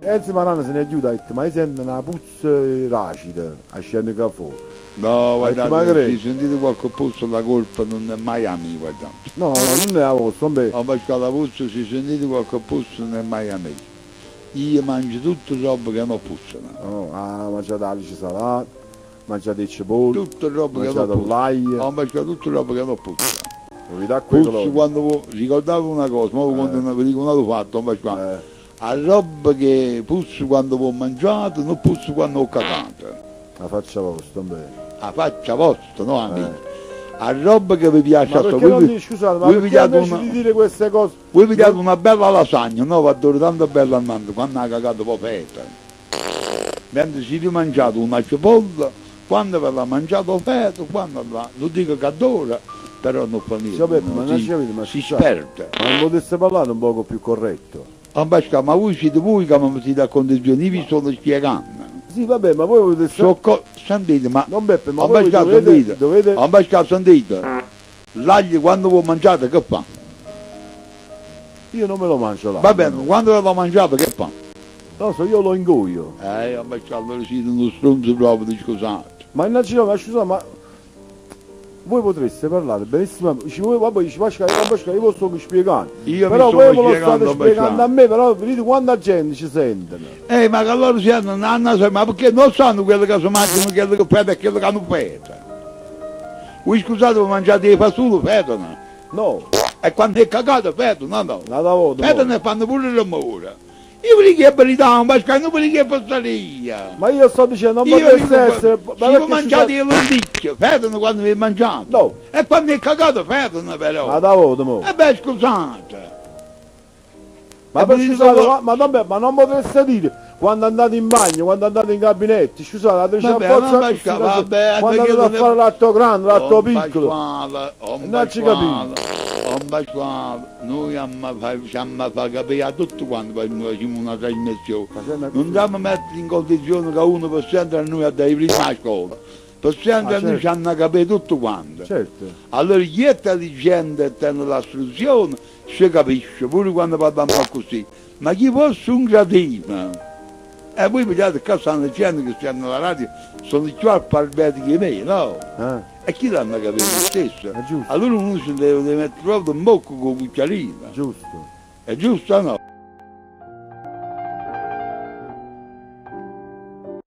Enzo Maran se n'è ghiuto, ha detto, ma io sento una puzza d'acida ascendo ca fore. No, Ha detto, ma guardate, che se sentite qualche puzza la colpa non è mai a me, guardate. No, no, non è la vostra, vabbè. Oh, Pasquale, la puzza, se sentite qualche puzza non è mai a me. Io mangio tutte roba che non puzzano. No, ha mangiato alice salata, mangiato le cipolle, Tutte roba che non mangiato puzza. l'aglio. Oh, Pasquale, tutte roba che non puzza. Novità qui Puzza quando ricordavo una cosa, ma quando vi dico un altro fatto, oh, Pasquale. A roba che puzza quando ho mangiato, non puzza quando ho cagato. La faccia vostra, vabbè. A faccia vostra, no amici. A roba che vi piace Ma a perché voi non vi- dici, scusate, ma voi perché pigliate invece una- di dire queste cose? Voi vi date una bella lasagna, no? Va tanto bella andando, quando ha cagato poi feta. Mentre si è mangiato una cipolla, quando ve l'ha mangiato feto, quando la, non dico che adora, però non fa niente. Sì, vabbè, no, ma non si, ci capite, ma si scusate. sperde. Ma non potesse parlare un poco più corretto? Ah, Pasquale, ma voi siete voi che mi siete a condizione, io vi sono spiegando. Sì, vabbè, ma voi poteste... Sentite, ma... Non Beppe, ma Ah, voi Pasquale, dovete... sentite. dovete... Ah, Pasquale, sentite. L'aglio quando voi mangiate che fa? Io non me lo mangio l'aglio. Va bene, quando l'ho mangiato che fa? Non lo so, io lo ingoio. Pasquale, allora siete uno stronzo proprio, scusate. Ma innanzitutto, ma scusa, ma... Voi potreste parlare benissimo, dici, voi, vabbè, dici, Pasquale, Pasquale, io lo sto spiegando. Io però mi sto voi me lo spiegando, state spiegando a Pasquale. me, però vedete quanta gente ci sentono. Ma che loro si hanno, hanno, ma perché non sanno quello che si mangiano, quello che feta e quello che non feta. Voi scusate, voi mangiate i fasulli, fetano. No. E quando è cagato, fetano, no, no. La volta, Fetano no. e fanno pure il rumore. Io vi dico che verità, ma non vi dico che passaria. Ma io sto dicendo, non Io potreste dico, essere... Ma se perché voi mangiate scusate- le lenticchie, fetano quando vi mangiate. No. E quando è cagato, fetano però. Ma da volta, mo. E beh, scusate. Ma E per vi dico scusate, che- ma, ma, vabbè, ma non potreste dire quando andate in bagno, quando andate in gabinetto, scusate, la Vabbè, forza, ma scusate, vabbè, quando perché andate a non è- fare l'atto grande, l'atto Oh, piccolo. Pasquale, oh, Non ci Pasquale, capito. oh, Pasquale, noi abbiamo fatto capire a tutto quanto facciamo una trasmissione. Ma se Non dobbiamo mettere in condizione che uno per sempre a noi a dare prima a scuola. Per sempre Ah, a noi certo. ci hanno capito tutto quanto. Certo. Allora chi è intelligente e tiene l'istruzione si capisce, pure quando parliamo così. Ma chi fosse un cretino? E voi vedete che stanno gente che stanno alla radio, sono più alfabeti che me, no? Eh, E chi l'hanno capito lo stesso? È giusto. Allora uno si deve mettere proprio in bocca con il cucchiarino. giusto. È giusto o no?